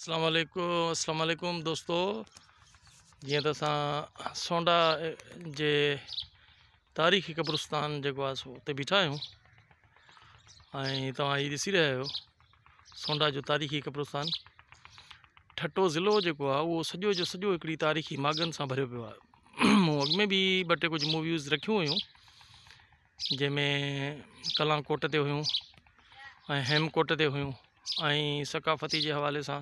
اسلام عليڪم اسلام عليڪم دوستو جيئن ته اسان سونڊا جي تاريخي قبرستان جيڪو آهي سو اتي بيٺا آهيون ۽ توهان هي ڏسي رهيا آهيو سونڊا جو تاريخي قبرستان ٺٽو ضلعو جيڪو آهي اهو سڄو جو سڄو هڪڙي تاريخي ماڳن سان ڀريو پيو آهي مون اڳ ۾ به ٻه ٽي ڪجهه موويز رکيون هيون جنهن ۾ ڪلان ڪوٽ تي هيون ۽ هيم ڪوٽ تي هيون ۽ ثقافتي جي حوالي سان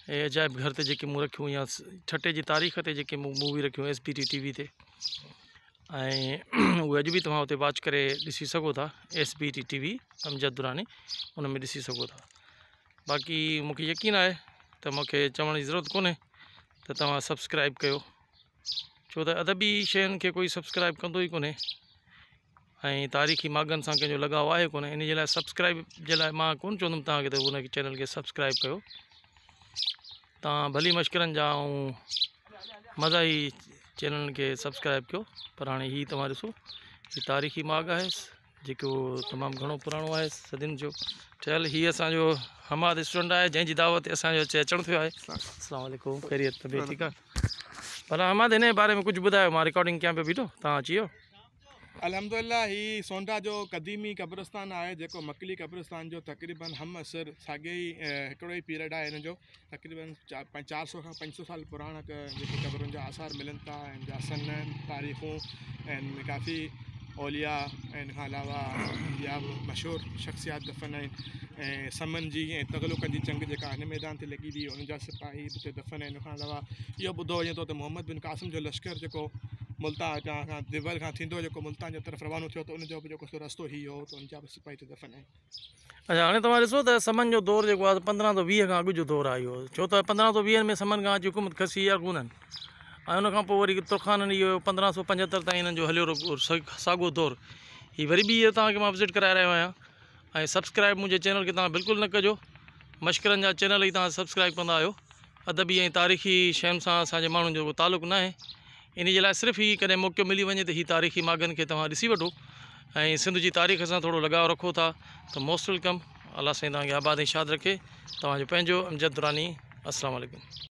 اهي عجائب گهر تي جيڪي مون رکيون يا ٺٽي جي تاريخ تي جيڪي مون مووي رکيون ايس بي ٽي ٽي وي تي ۽ اهي اڄ به توهان اتي واچ ڪري ڏسي سگهو ٿا S B T T V Amjad Durrani ان ۾ ڏسي سگهو ٿا باقي مونکي يقين آهي ته مونکي چوڻ جي ضرورت ڪونهي ته توهان سبسڪرائب ڪيو ڇو ته ادبي شين کي ڪوئي سبسڪرائب ڪندو ئي ڪونهي ۽ تاريخي ماڳن سان ڪنهن جو لڳاء آهي ڪونه ان جي لاء سبسڪرائب جي لاء مان ڪونه چوندم توهان کي ته ان چينل کي سبسڪرائب ڪيو توهان ڀلي مشڪرن جا ۽ مزاحي چينلن کي سبسڪرائب ڪيو پر هاڻي هي توهان ڏسو هي تاريخي ماڳ آهي جيڪو تمام گهڻو پراڻو آهي صدين جو ٺهيل هي اسان جو حماد اسٽوڊنٽ آهي جنهن جي دعوت تي اسان جو اچي اچڻ ٿيو آهي السلام عليڪم خيريت طبيعت ٺيڪ آهي ڀلا حماد هن جي باري ۾ ڪجهه ٻڌايو مان رڪارڊنگ ڪيان پيو بيٺو توهان اچي ويو الحمدلله هي سونڊا جو قديمي قبرستان آهي جيڪو مڪلي قبرستان جو تقريبن هم عصر ساڳي ئي هڪڙو ئي پيريڊ آهي هن جو تقريبن 400 کان 500 سال پراڻا جيڪي قبرن جا آثار ملن ٿا ۽ جا سن تاريخون ۽ ڪافي اولياء ۽ ان کان علاوه ٻيا به مشهور شخصيات دفن آهن ۽ سمن جي ۽ تغلقن جي جنگ جيڪا هن ميدان تي لڳي هئي ان جا سپاهي به هتي دفن آهن ان کان علاوه اهو ٻڌو وڃي ٿو ته محمد بن قاسم جو لشڪر جيڪو ملتان کان ديبل کان ٿيندو جيڪو ملتان جي طرف روانو ٿيو ته ان جو به جيڪو سو رستو هي هو ته ان جا به سپاهي هتي دفن آهن. اڇا هاڻي توهان ڏسو ته سمن جو دور جيڪو آهي 1520 کان اڳ جو دور آهي اهو ڇو ته 1520 ۾ سمن کان اچي حڪومت کسي ارغونن ۽ ان کان پوء وري ترخانن اهو 1575 تائين انهن جو هليو ساڳو دور هي وري به اهو توهان کي مان وزٽ ڪرائي رهيو آهيان ۽ سبسڪرائب منهنجي چينل کي توهان بلڪل نه ڪجو مشڪرن جا چينل ئي توهان سبسڪرائب ڪندا آهيو ادبي ۽ تاريخي شين سان اسان جي ماڻهن جو ڪو تعلق ناهي انهي جي لاء صرف هي ڪڏهن موقعو ملي وڃي ته هي تاريخي ماڳن کي توهان ڏسي وٺو ۽ سنڌ جي تاريخ سان ٿورو لڳاء رکو ٿا ته موسٽ welcome الله سائين توهان کي آباد ۽ شاد رکي توهان جو پنهنجو امجد دراني السلام عليڪم.